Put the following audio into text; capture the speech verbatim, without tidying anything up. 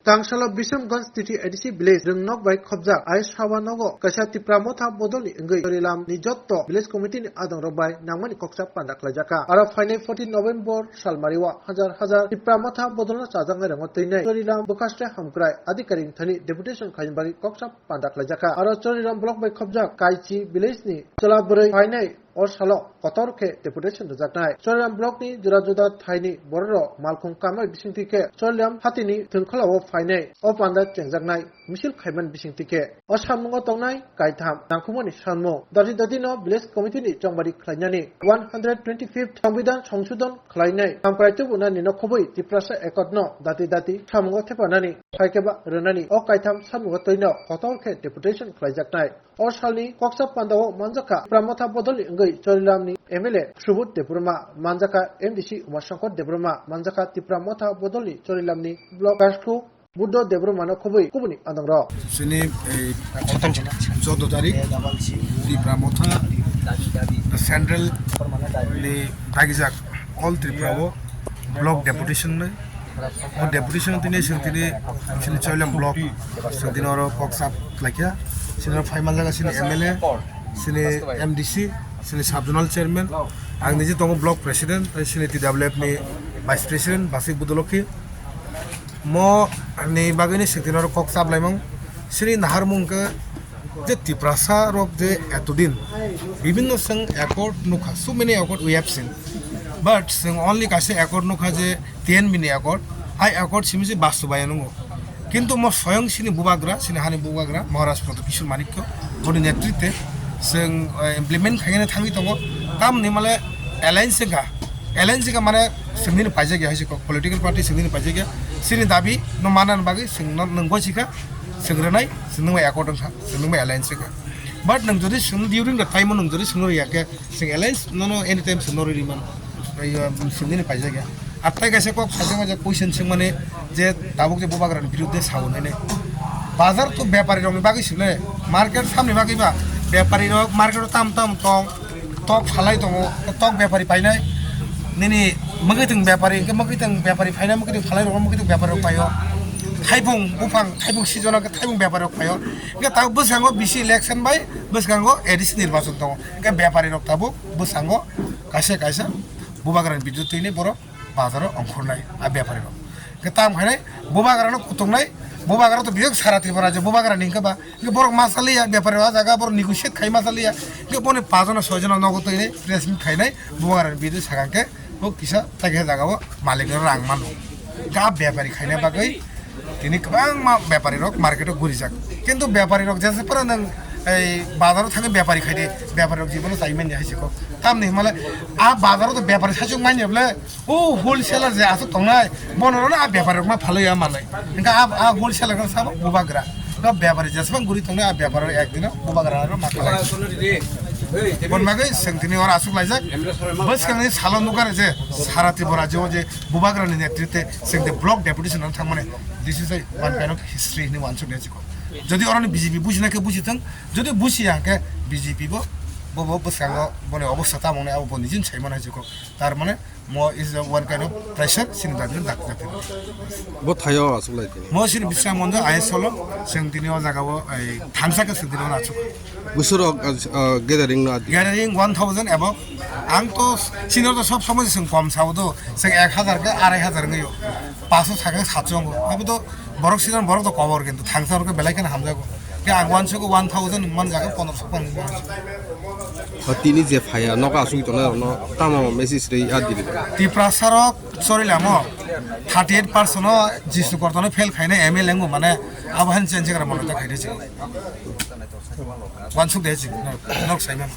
Tangsalo Bishamganj T T A D C village rwngnok bai khobjak Ayush Hawa nogo kaisa Tipra Motha bodolni wngwi Chorilam ni jotto village committee ni adongrok bai nangmani koksa panda khlaijakha. Aro phainai fourteen November salmario hajar hajar Tipra Motha bodolno chajaknai rangno twinai Chorilam Bwkhaste Hamkrai adhikarik thani deputation khlaina bagwi koksa panda khlaijakha. Aro Chorilam block bai khobjak Kaichi village ni chwla bwrwi phainai o salo kotor khe deputation rwjaknai. Chorilam block ni juda juda thaini bororok malkhung kamnai bisingtwi khe Chorilam hatini thwngkhwlao phainai o panda chengjaknai misil khaiman bisingtwi khe o samungo tongnai kaitham nangkhukmani samung. Dati dati no village committee ni chongbari khlainani one hundred twenty-fifth Sambidan Songsodhon khlainai hamkrai tubunani no khobwi Tiprasa Accord no dati dati samungo thepanani phaikhe ba rwnani o kaitham samungo twino kotor khe deputation khlaijaknai. O salni koksa pandao manjakha Tipra Motha bodolni wngwi Chorilamni M L A Subodh Debbarma, manjakha M D C Umashankar Debbarma, manjakha Tipra Motha bodolni Chorilamni block Kaskhu Buddho Debbarmano khobwi kubuni adongrok. Chini ei choudo tarik Tipra Motha Central ni dagijak All Tripura o block deputation ni. O deputation tini sing tini sini Chorilam block sing tini oro kok sap khlaikha. Sini oro phai manjaga sini M L A, sini M D C, sini sub zonal chairman. Ang niji tongo block president, tei sini T W F ni vice president Basik Budolokhi. Mo ni bagwi ni sing tini oro kok sap laimang. Sini naharmung khe je Tiprasa rok je etodin bibhinno seng accord nukha, so many accord we have seen, but seng only kaisa accord nukha je ten mini accord, hai accord simi se bastobaya nungo. Kintu mo soyong sini bubagra, sini hani bubagra Maharaj Pradyut Kishore Manikya boni netrite seng, eh, implement khaina thangwi tongo. Tamni male alliance wngkha, alliance wngkha mane sengni paijak ya hai se kok, political party sengni paijak ya, sini dabi no manna bagwi seng no nung bosikha. Seng rwnai, seng nungbai accord wngkha, seng nungbai alliance wngkha. But nwng jodi seng during the time o nwng jodi seng rwya khe, seng alliance nono anytime seng no rwi man, seng nini paijak ya. Ar tai kaisa kok sajakma je question swngmani je tabuk je bubagrani biruddhe sao nini. Bazar to bepari rokni bagwi sile, market samni bagwi ba bepari rok market o tam tam tong. Tok salai tongo, tok bepari painai. Nini mwkhwtwng bepari, hwnkhe mwkhwtwng bepari phainai, mwkhwtwng salai rok, mwkhwtwng bepari rok paio. Thaibung buphang, thaibung season o khe thaibung bepari rok paio. Hwnkhe tabuk bwskango bisi election bai bwskango A D C nirbachon tongo. Hwnkhe bepari rok tabuk bwskango kaisa kaisa bubagrani biruddhe twi borok bazaro ongkhornai a bepari rok. Hwnkhe tam khainai bubagrano kutungnai, bubagra to biyok sara Tripura je bubagrani hwnkhe ba Hwnkhe borok ma saliya, bepari o jaga borok negotiate khai ma saliya. Hwnkhe boni pajono soijono nogo twi press meet khainai, bubagrani biruddhe sakha khe bo kisa tai khe jaga o malik no rang mano. Ga bepari khaina bagwi tini kwbangma bepari rok market o gurijak. Kintu bepari rok jesa phano nwng ei bazar o thangwi bepari khaidi, bepari rok jibono chai manya hai se kok. Tamni hwnmale a bazar o to bepari saichung manya bole O wholesaler je aswk tongnai, bono rwno a bepari rok ma phalwi ya manwi. Hwnkhe a, a wholesaler khe sabo bubagra. No bepari jeswk guri tongnai a bepari rok ek dino bubagra rw ma khlai. Bon bagwi chwng tini oro aswk laijak. Bwskangni salo nukha je sara Tripura rajyo je bubagrani netrite chwng de block deputation rok thangmani. This is a one kind of history hinwi uansuk ya chikon. Jodi oroni B J P bujina khe buji thwng, jodi bujiya hwnkhe B J P bo, bo, bo bwskango boni obostha tamo wngnai abo bo nijin saimano hai chikon. Tar mane Mo is a one kind of pressure, sini dagri dak dak. Bo thayo aswk lai tini. Mo sini bisra monjo I S solo, seng tini o jaga o, ai, thansa ke seng tini o nachu. Busur, uh, uh, gathering no adi. Gathering one thousand above. Ang to sini to sob somoi seng kom sao do, seng ek hazar ke arai hazar ngai yo. Paso saka satso ngo. Abi to Borok sidan borok to kobor kintu thangsa rok belai kheno hamjago. Ke ang uansuk one thousand man jaga pondroso phan man. O tini je phaya nogo asugwi tongnai rokno tamo message rwi a dili. Tiprasa rok Chorilamo thirty eight percent o Jisnu Kortano fail khaina M L A wngbo mane abo han change kara mono ta khaide chini. Uansuk de chini nok sai man.